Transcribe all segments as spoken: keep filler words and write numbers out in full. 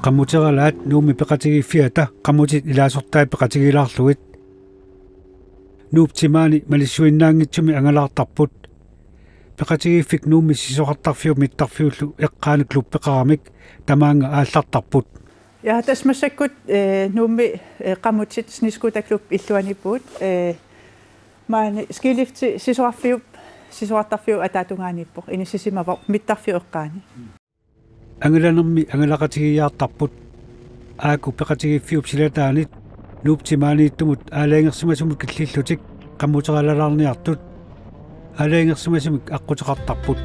Qamuteralaat Nuummi peqatigiiffiata qamutit ilaasortai peqatigiilaarlugit. Nuup timaani malissuinnaanngitsumik angalaartarput. Peqatigiiffik Nuummi sisorartarfiup mittarfiullu eqqaani klubbeqaramik tamaanga aallartarput. Ja, tassa massakkut, eh, Nuummi, eh, qamutit snescooterklub illuaniippugut, eh, maani skilifti sisorarfiup, sisorartarfiup ataatungaaniippoq, inissisimavoq mittarfiup eqqaani. Angalanermi angalaqatigiiaartarput. Aaku peqatigiiffiup silataanit Nuup timaaniittumut aalajangersimasumut killillutik qamuteralalaarniartut aalajangersimasumik aqquteqartarput.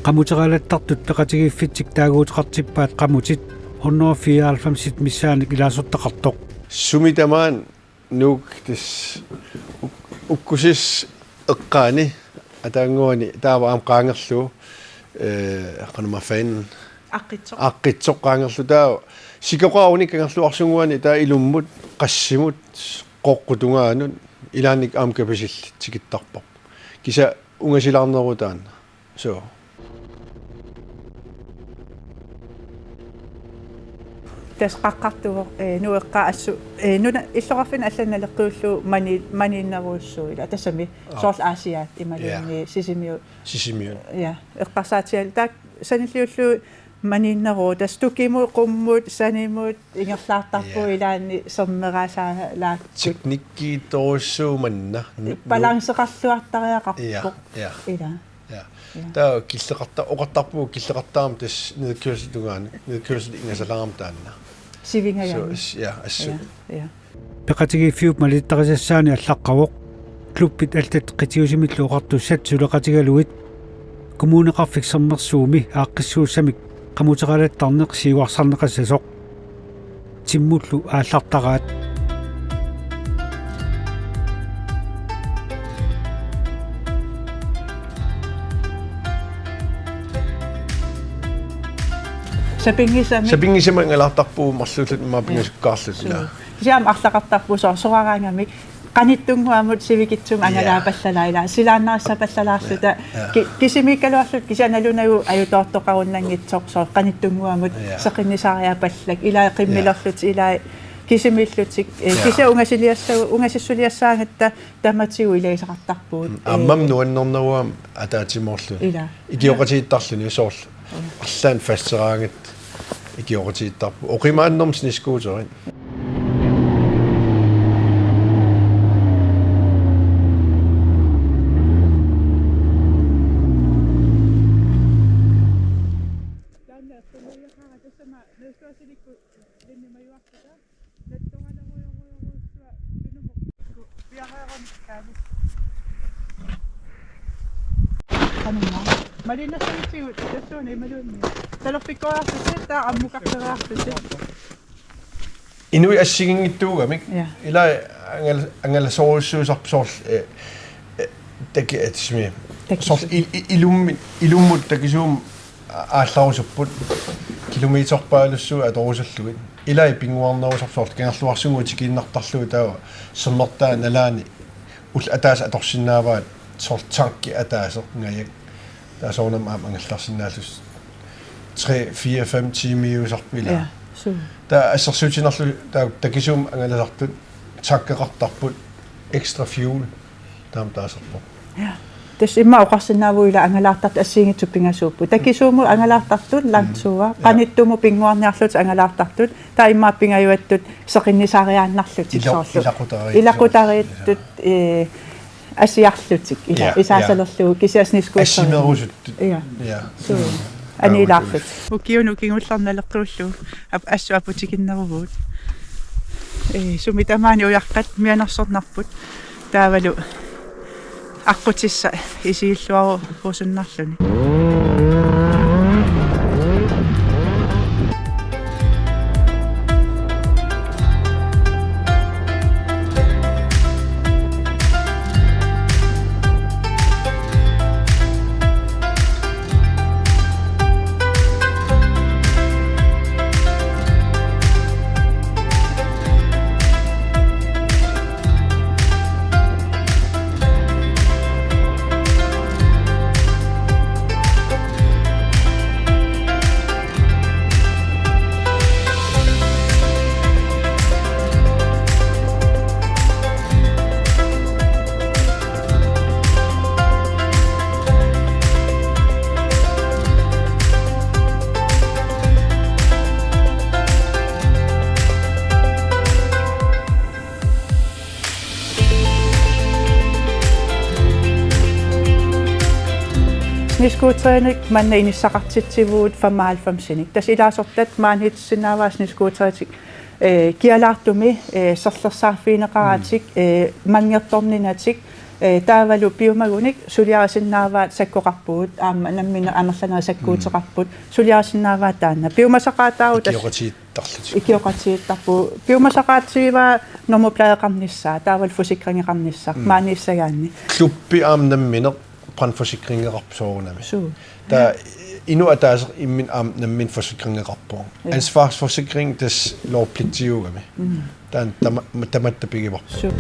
Qamuteralaattartut peqatigiiffitsik taaguuteqartippaat qamutit hundrede fireoghalvfemsit missaannik ilaasortaqartoq. Sumi tamaani Nuuk tassa uk-, ukkusissap eqqaani ataannguani taava aamma qaangerlugu, eh, qanormaa fanden. Aqqitsoq. Aqqitsoq qaangerlugu taava sikoqaruni Kangerluarsunnguani taava ilummut, qassimut, qoqqup tungaanut, ilaanni aamma Kapisilli tikittarpoq. Kisianni ungasilaarneruvoq taanna. So. Tassa qaqqartuvoq, eh, Nuup eqqaa assut, eh, nuna illoqarfinni allani naleqqiullugu mani-, maniinnerujussuuvoq ilaa. Tassami, aa, soorlu Aasiaat imaluunniit, ja, Sisimiut. Sisimiut. Ja, eqqarsaatigalugu. Taakku sanilliullugu maniinneruvoq. Tassa tukimut, qummut, sanimut, ingerlaartarpugut, ja, ilaanni sermeraasaalaarput. Teknikkiittorujussuuvoq manna. Nu-, nu-, balanceqarluartariaqarpoq. Ja, ja. Ilaa. Ja. Ja. Taava killeqarta-, oqartarpugut killeqartarami tassa nedkørsel tungaanut, nedkørsel ingasalaarami taanna. Sivingajaanni. So, s-, ja, assut. Ja, ja. Peqatigiiffiup malittarisassaani allaqqavoq. Klubbit allat qitiusimillu oqartussat suleqatigalugit. Kommuneqarfik Sermersuumi aaqqissuussamik qamuteralaattarneq siuarsarneqassasoq. Timmullu aallartaraat. Sapinngisamik. Sapinngisamik angalaartarpugut marluulluta immaqa, ja, pingasukkaarluta. Suu. Ilaa. Kisianni arlaqartarpugut soor-, soraaraangamik qanittunnguamut sivikitsumik, ja, angalaapallalaarluta, ilaa, silaannarissapallalaarluta. Ja, ja. Ki-, kisimiikkaluarluta kisianni nalunagu ajutoortoqarunnanngitsoq soor-, qanittunnguamut, ja, seqinnisariaapallak, ilaa, qimmilerlutik, ja, ilaa, kisimiillutik, eh, ja, kisianni ungasiliassa-, ungasissuliassaagatta tamatigut ilagisaqartarpugut. Mm, aammami, eh, nuannerneruvoq ataatsimoorluni. Ilaa. Ikioqatigiittarluni soorlu. Arlaannik fasteraangatta ikioqatigiittarput. Oqimaannermik snescooterit. Qanimma. Malinnassagutsigu tassuuna imaluunniit. Talerpikkoriartutit, taava ammukariartutit. Inuit assigiinngitsuugamik. Ja. Ilaa angal-, angalasorujussuusarput soorlu, eh, eh, taki-, eh, tissimi. Takisuumik. Soorlu il-, i-, ilummut, ilummut takisuumik a-, aallarusupput kilometerpaalussuit atorusallugit. Ilaa pinnguarnerusarput soorlu Kangerluarsunnguit tikiinnartarlugit taava sermertaa nalaani ullut ataaseq atorsinnaavaat soorlu tanki ataaseq ngajak. Taava soorunami aamma angerlarsinnaallusi tre, fire, fem tiimiusarput ilaa. Ja, suu. Taava assersuutigiinnarlugu taava takisuumik angalasartut tankeqartarput extra fuel. Taama taasarpoq. Ja. Tassa immaqa oqarsinnaavugut ilaa angalaartartut assigiinngitsut pingasuupput. Takisuumut angalaartartut, mm, Langtuup, ja, qanittumut pinnguarniarlutik angalaartartut, taava immaqa pingajuattut seqinnisariaannarlutik. Ila-, soorlu ilaqutariit. Ilaqutariittut, ja, eh, asiarlutik. Ilaa, ja, isaasalerlugu, ja, kisianni snescooterit. Assimerusuttut. Ja. Ja. Suu. Mm. Aniilaarlutik. Ukiunut kingullerni naleqqiullugu ap-, assut aputikinneruvugut. Eh, sumi tamaani ujaqqat mianersornarput. Taavalu aqqutissaq isigilluarusunnarluni. Snescooterinik manna inissaqartitsivugut femoghalvfemsinik. Tassa ilaasortat maaniittussinnaavaat snescooteritik, eh, kialaartumik, eh, serlersaarfigineqaratik, eh, manngertorninatik, eh, taavalu piumagunik suliarisinnaavaat sakkoqarpugut, aamma nammineq amerlanerit sakkuuteqarput, suliarisinnaavaat taanna. Piumasaqaataavoq tassa Ikioqatigiittarlutik. Ikioqatigiittarpugut. Piumasaqaatigivaa nummerpladeqarnissaa, taavalu forsikringeqarnissaq, maaniissagaanni. Klubbi aamma nammineq brandforsikringeqarpoq soorunami. Suu. Taava inuk ataaseq imminut aamma nammineq forsikringeqarpoq. Ja. Ansvarsforsikring tassa lovpligtiugami. Taanna tama-, tamatta pigivarput. Suu.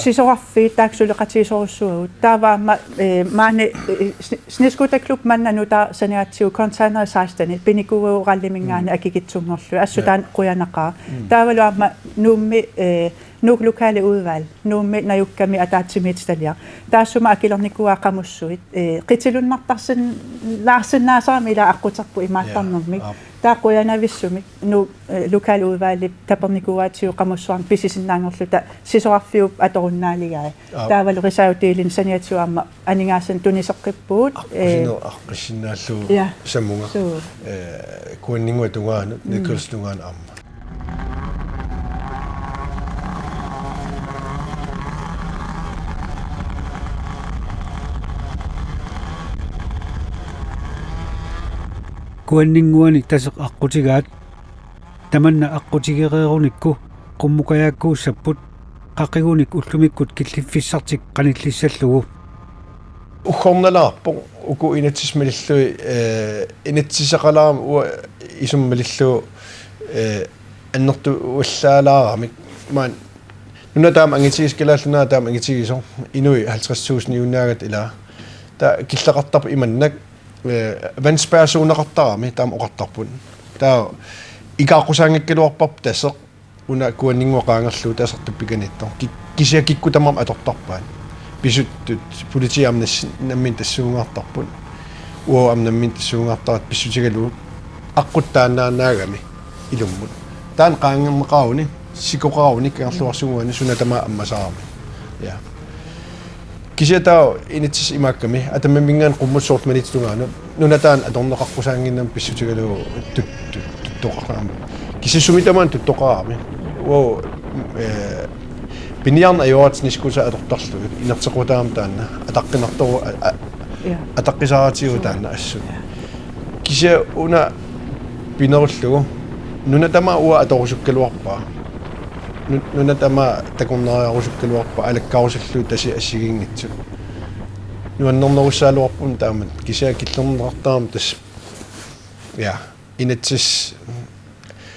Sisorarfiit taakku suleqatigisorujussuuagut. Taava aamma, eh, maani, eh, sne-, snescooterklub manna nutaaq saniatigut container seksten, pinikuuagut rallyminngaanniit akikitsunngorlugit. Assut taanna qujanaqaaq. Taavalu aamma Nuummi, eh, Nuuk Lokale Udvalg, Nuummi najukkami ataatsimiititaliaq. Taassuma akilernikuuaat qamussuit, eh, qitilunnartarsinnaarsinnaasarami ilaa aqquterput imaattarnermik. Ja, aap. Taava qujanavissumik Nuuk, eh, Lokale Udvalgip tapernikuuaatigut qamussuarnik pisisinnaanngorluta sisorarfiup atorunnaaligai. Aap. Taavalu reservedelinik saniatigut aamma aningaasanik tuniseqqippugut, eh, aqqusineq aqqissinnaallugu ja, samunga. Suu. Eh, Kuanninnguaq tungaanut, mm, Nichols tungaanut aamma. Kuanninnguani taseq aqqutigaat, tamanna aqqutigereerunikku qummukajaakkuussapput qaqigunik ullumikkut killiffissartik qanillissallugu. Uggornalaarpoq uku inatsisit malillugit, eh, inatsisaqalaarami uanga isummat malillugu, eh, annertuallaalaaramik. Maani nunat taama angitigisoq, Kalaallit Nunaat taama angitigisoq, inuit halvtreds tusindiunnaagatta ilaa. Taava killeqartarpoq imannak, eh, vandspærzoneqartarami, taama oqartarput. Taava ikaaqqusaanngikkaluarparput taseq, una Kuanninnguaq qaangerlugu tasertap pikaniittoq. Ki-, kisianni kikkut tamarmik atortarpaat. Pisuttut, politiit aamma nas-, nammineq tassuungaartarput. Uagut aamma nammineq tassuungaartaratta pissutigalugu aqqutaannaannaagami ilummut. Taanna qaangerneqaruni, sikoqaruni, Kangerluarsuup uani suna tamaat ammasarami. Ja. Kisianni taava inatsisit imaakkami, Atamimmimminngaanniit qummut soorlu Maniitsup tungaanut, nunat taanna atorneqaqqusaannginnami pissutigalugu tut-, tut-, tuttoqarami. Kisianni sumi tamaani tuttoqarami. Uagut, eh, piniarneq ajoratta snescooterit atortarlugit, inerteqqutaammat taanna, ataqqinartoru-, a-, a-, ja, ataqqisaaratigut taanna assut. Ja. Kisianni una pinerullugu, nunat tamaat uanga atorusukkaluarpara. Nu-, nunat tamaat takornariarusukkaluarpara, alakkarusullugu tasiit assigiinngitsut. Nuannernerussagaluarpunga taamatut. Kisianni killorneqartarami tassa. Ja, inatsisit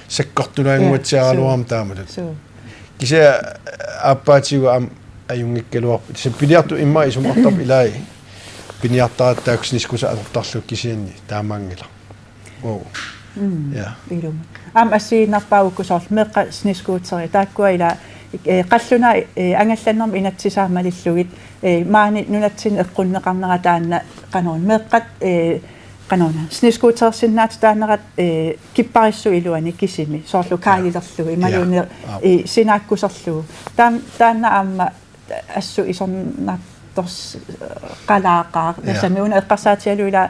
sakkortulaannguatsiaraluarami, ja, suu, taamatut. Suu. Kisianni aappaatigut aamma ajunngikkaluarpoq. Tassa piniartut immaqa isumaqartarput ilai. Piniartaratta taakku snescooterit atortarlugit kisianni taamaanngilaq. Wow. Mm. Ja. Ilumut. Aamma assigiinnarpaa uku soorlu meeqqat snescooterit. Taakkua ilaa, eh, qallunaat, eh, angallannermik inatsisaat malillugit, eh, maani nunatsinni eqqunneqarnera taanna qanoruna. Meeqqat, eh, qanoruna. Snescooterersinnaatitaanerat, eh, kipparissut iluani kisimi. Soorlu, ja, kaalilerlugu, ja, imaluunniit, aap, eh, sinaakkuserlugu. Taam-, taanna aamma assut isornartors-, qalaaqaaq. Ja. Tassami una eqqarsaatigalugu ilaa,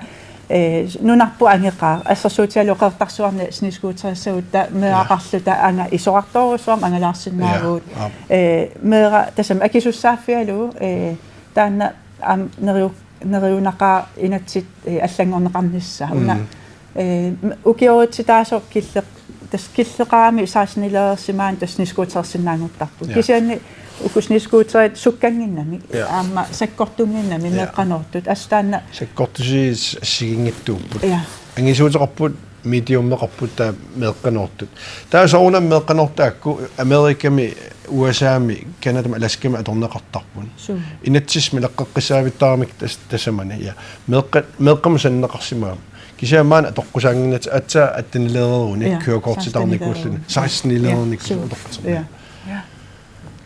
eh, nunarput angeqaaq. Assersuutigalugu Qeqertarsuarni snescooterissagutta meeraqarluta, ja, anga isorartorujussuarmik angalaarsinnaavugut. Ja. Aap. Eh, meeraq tassami akisussaaffigalugu, eh, taanna aamma neriu-, neriunaqaaq inatsit, eh, allanngorneqarnissaa. Una, mm, eh, m-, ukiorutsitaasoq killeq-, tassa killeqarami seksten-ilereersimaanni tassa snescooterersinnaanngortarput. Ja. Kisianni uku snescooterit sukkannginnamik, ja, aamma sakkortunnginnamik, ja, meeqqanoortut. Assut taanna sakkortusiat assigiinngitsuupput. Ja. Angisuuteqarput, mediumeqarput taava meeqqanoortut. Taava soorunami meeqqanoortut taakku Amerikami, U S A-mi, Canadami, Alaskami atorneqartarput. Suu. Inatsisit maleqqeqqissaavittaramik tas-, tasamani, ja. Meeqqa-, meeqqamut sananeqarsimagami. Kisianni maani atoqqusaannginnatta aatsaat atten-ilereerunik, ja, kørekortitaarnikuulluni. Seksten-ilereerunik. Seksten-ilereerunik, ja, suu, atoqqisarput. Ja. Ja.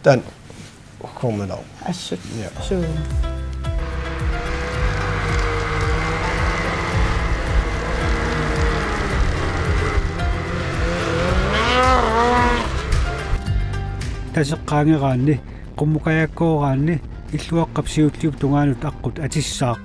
Taanna Kommunal. Assut. Ja. Suu. Taseqqaangeraanni, qummukajakkooraanni, illuaqqap siulliup tungaanut aqqut atissaaq.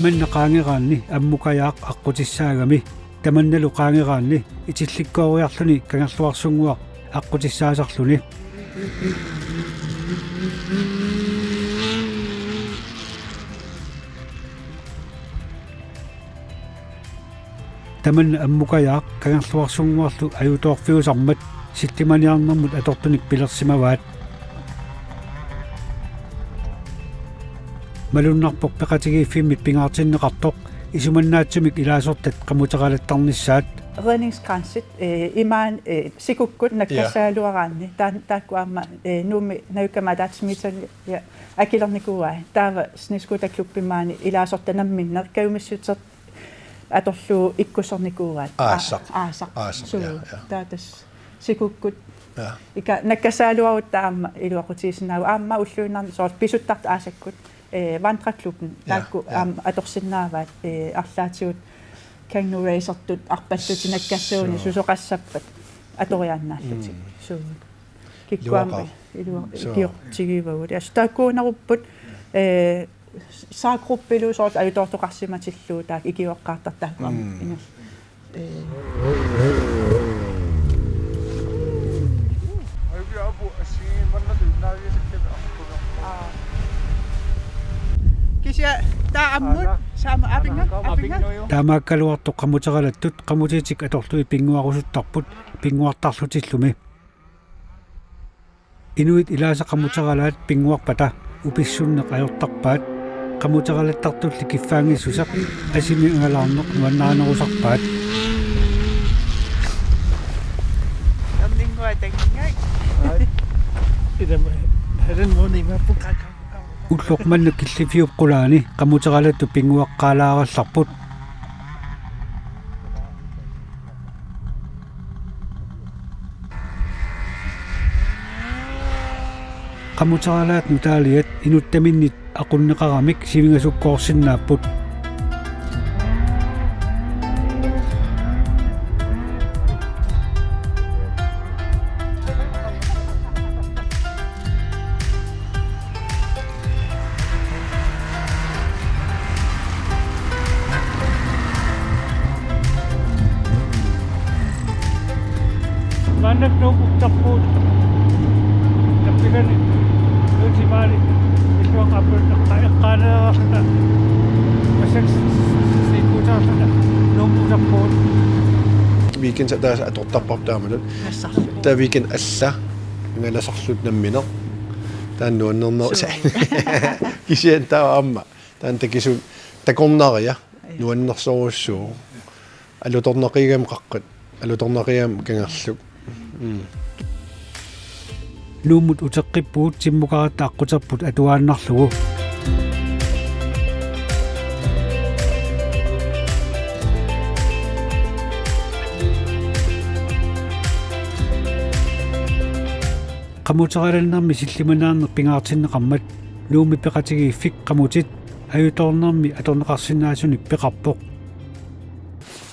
Manna qaangeraanni ammukajaaq aqqutissaagami, tamannalu qaangeraanni itillikkooriarluni Kangerluarsunnguaq aqqutissaasarluni. Tamanna ammukajaaq Kangerluarsunnguarlu ajutoorfiusarmat sillimaniarnermut atortunik pilersimavaat. Malunnarpoq peqatigiiffimmit pingaartinneqartoq isumannaatsumik ilaasortat qamuteqalattarnissaat. Redningskransit, eh, imaan, eh, sikukkut nakkassagaluaraanni. Taan-, taakku aamma, eh, Nuummi najukkami ataatsimiititaliaq akilernikuuai. Taava snescooterklubbi maani ilaasortat namminneq kajumissutseq atorlugu ikkussernikuuaat. Aasaq. Aa-, aasaq. Aasaq, suu, ja, ja. Taava tassa sikukkut. Ja. Ika nakkassagaluarutta aamma iluaqutigisinnaavagut. Aamma ulluinnarni soorlu pisuttartut aasakkut, eh, vandreklubben. Ja, taakku, ja, aamma atorsinnaavaat, eh, arlaatigut canoe racertut arpallutik nakkassagunik, suu, susoqassappat atoriaannaallutik. Mm. Suu. Kikkut aamma iluaqaaq. Ilua-, suu, ikiortigivagut. Assut taakkuunerupput, eh, saagruppillu soorlu ajutoortoqarsimatillugu taakku ikioqqaartartut taakku aamma. Mm. Inger-, eh. Aa. Kisianni taava ammut, aana, saama apinga, apinga. Taamaakkaluartoq qamuteqalattut qamutitik atorlugit pinnguarusuttarput pinnguartarlutillumi. Inuit ilaasa qamuteqalaat pinnguarpata upissunneq ajortarpaat, qamuteqalattartulli kiffaanngissuseq asimi angalaarneq nuannarinerusarpaat. Tamminnguaq tangingai. Ida, helen moni ma pukaka. Ulloq manna killiffiup qulaani qamuteqalattut pinnguaqqaalaarallarput. Qamuteqalaat nutaaliat inuttaminnit aqunneqaramik sivingasukkoorsinnaapput. Maannakkut Nuummut uterpugut. Tappikani Nuummut timaani illuaqqap apuuttoqqa eqqaalereerluta. Massakkut sikuutaarluta Nuummut uterpugut. Weekend taanna atortarparput taamaattoq. Nassarlugu. Taava weekend alla angalasarluta nammineq. Taanna nuannernerusaa. Suu. Kisianni taava aamma. Taanna takisuut takornariat. Aa. Nuannersorujussuuvoq. Alutornaqigami qaqqat. Alutornaqigami kangerluk. Mm. Nuummut uteqqippugut timmukaratta aqquterput atuaannarlugu. Qamuteqalannermi sillimaniarneq pingaartinneqarmat Nuummi peqatigiiffik qamutit ajutoornermi atorneqarsinnaasunik peqarpoq.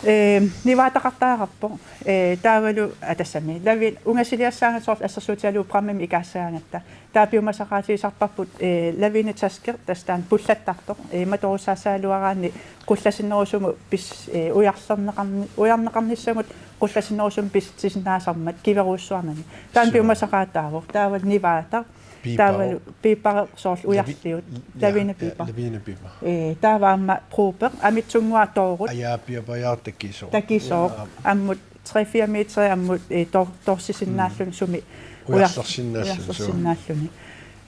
Ee, nivaataqartariaqarpoq. Ee, taavalu, aa, tassami. Lavi-, ungasiliassaagatta soorlu assersuutigalugu programmimi ikaassagaangatta. Taava piumasaqaatigisarparput, ee, lavinetaske, tassa taanna pullattartoq, ee, matorussaassagaluaraanni qullasinnerusumut pis-, ee, ujarlerneqarni-, ujarneqarnissamut qullasinnerusumut pisitsisinnaasarmat kiverujussuarnani. Taanna, suu, piumasaqaataavoq, taavalu nivaataq. Piipara. Taavalu piipara soorlu Lavi-, ujarliut. Ja, Lavina ja, piipara. Lavina piipara. Ee, taava aamma Broberg, Amitsunnguaq Toorut. Ajaa, piipariaartakkit soorlu. Takisoq. Ja. Ammut tre-fire meter ammut, ee, tor-, torsisinnaalluni sumi. Ujarlersinnaalluni, suu. Ujarlersinnaalluni.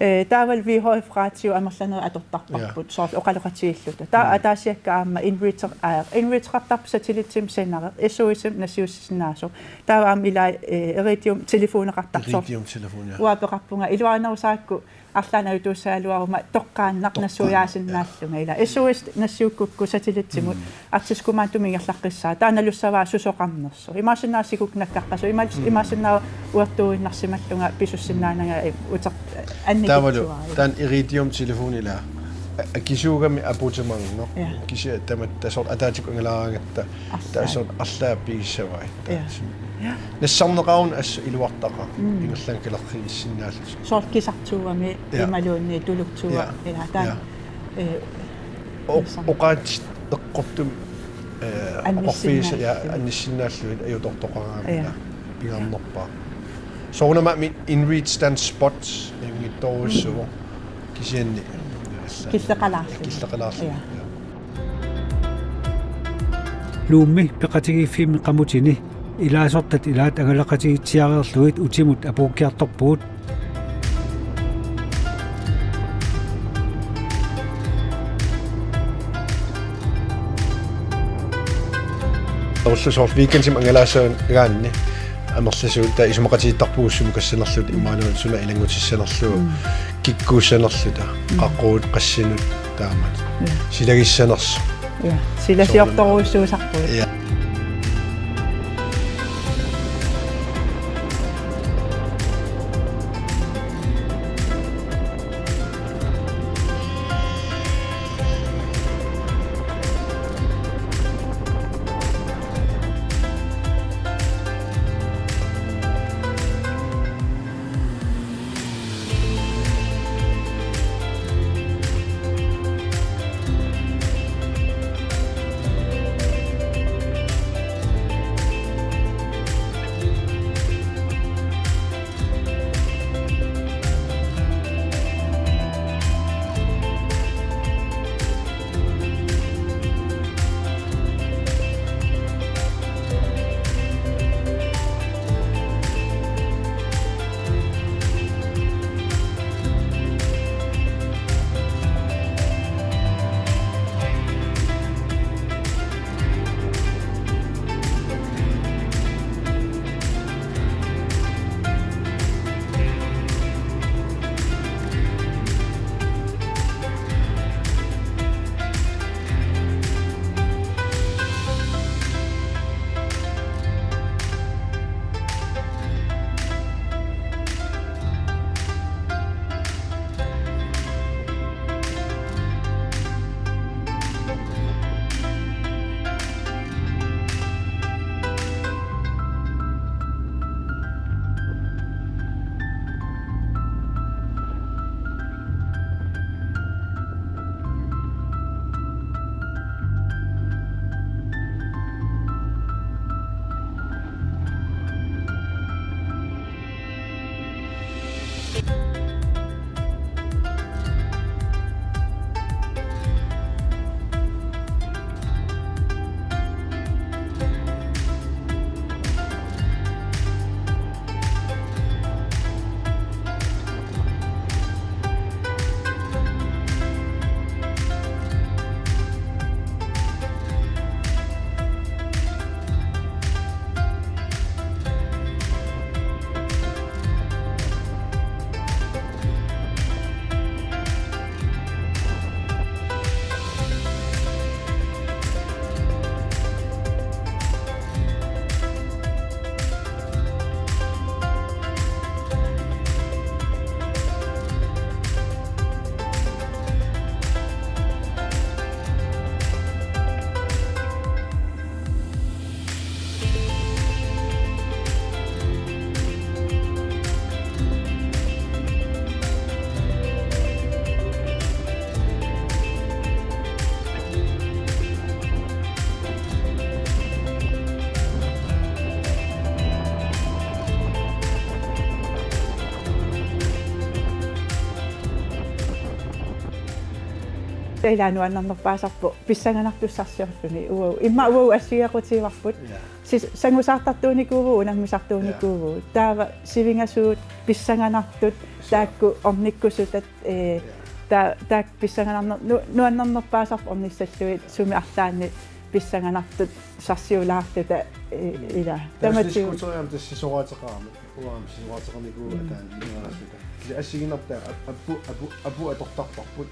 Ee, taavalu V H F Radio amerlanerit atortarparput, ja, soorlu oqaloqatigiilluta. Taava ataasiakkaat aamma inReach-, aa, inReach-eqartarpoq satellitimi senderi, S O S-imik nassiussisinnaasut. Taava aamma ilaa, ee, Iridium telefoneqartarpoq. Iridium telefoni, ja. Uanga peqarpunga iluarinerusarakkit arlaannik ajutuussagaluaruma toqqaannaq. Toqqaannaq, nassuiaasinnaallunga. Ja. Ilaa S O S nassiukkukku satellitsimut. Mm. Arktisk Kommando ingerlaqqissaaq. Taava nalussavaa susoqarnersoq. Imaassinnaavoq sikukkut nakkaqqasoq. Imaal-, mm, imaassinnaavoq uertuinnarsimallunga pisussinnaananga, ee, uteq annikitsuarput. Taavalu, taanna Iridium telefoni ilaa. A-, akisuugami apuutimarneq. Ja. Kisianni tamatta soorlu ataatsikkut angalaaraangatta. Arlaat. Taava soorlu arlaat pigissavai. Ja. Ja. Nassarneqaruni assut iluartaqaaq. Mm. Ingerlaannaq kalerriissinnaallutik. Soorlu kisartuugami, ja, imaluunniit tuluktuua, ja, ilaa taanna. Ja. Ee, o-, nassarneq. Oqaatsit eqqortumik, ee, oqorfiisa, ja, annissinnaallugit. Annissinnaallugit ajutoortoqaraangamik. Ja. Pingaarnerpaaq. Soorunami inReach taanna spot ajunngitsorujussuuvoq. Mm. Kisianni. Killeqalaarluni. Killeqalaarluni. Ja. Ja. Nuummi peqatigiiffimmi qamutini ilaasortat ilaat angalaqatigiitsiareerlugit utimut apuukkiartorpugut. Ullut soorlu weekendimi angalaassagaanni amerlasuut taava isumaqatigiittarpugut sumut kassanerluta, mm, imaluunniit suna ilanngutissanerlugu. Mm. Kikkuussanerluta, mm, qaqugu qassinut taamak. Ja. Silagissanersoq. Ja. Silasiortorujussuusarpugut. Ja. Taava ilaa nuannernerpaasarpoq pissanganartussarsiorluni. Uagut. Immaqa uagut assigiiaqutigivarput. Ja. Sis-, sangusaartartuunikuuvugut, unammisartuunikuuvugut. Ja. Taava sivingasuut pissanganartut, ja, taakku ornikkusutat, ee, ja, ta-, taakku pissanganarner-, nu-, nuannernerpaasarpoq ornissallugit sumi arlaanni pissanganartussarsiulaartuta, ee, mm, ilaa. Taava tamatigut skuteriam tassa sisoraateqarami. Uanga sisoraateqarnikuuvoq, mm, ataani ineraassuta. Kisianni assigiinnartaa ap-, apu-, apu-, apuup atortarparput.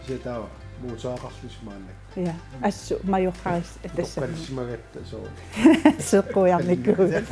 Kisianni taava motoraqarlusi maannakkut. Ja, assut majuqqaris-, tassami. Toqqaalissimagatta soorlu. Seqqujarnikuuvugut.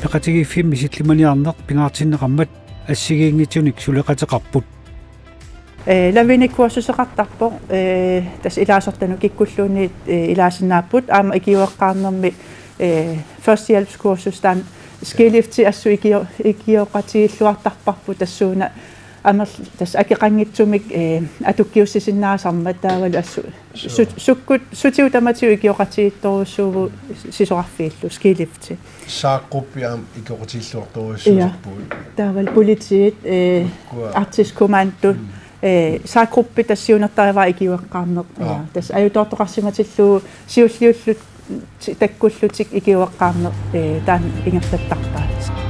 Peqatigiiffimmi sillimaniarneq pingaartinneqarmat assigiinngitsunik suleqateqarput. Ee, lavinikursuseqartarpoq, ee, tassa ilaasortanut kikkulluunniit, ee, ilaasinnaapput, aamma ikiueqqaarnermi, ee, førstehjælpskursus taanna skilifti assut ikio-, ikioqatigiilluartarparput tassuuna amerl-, tassa akeqanngitsumik, ee, atukkiussisinnaasarmat taavalu assut Suu. Sut-, sukkut, sutigut tamatigut ikioqatigiittorujussuuvugut sisorarfiillu, skilifti. Saagruppit aamma ikioqatigiilluartorujussuusarpugut. Ja. Taavalu politiit, ee, ukkua. Arktisk Kommando, mm, ee, saagruppit tassa siunertarivara ikiueqqaarneq. Aa. Ja. Tassa ajutoortoqarsimatillugu siulliullutik takkullutik ikiueqqaarneq, ee, taanna ingerlattarpaat.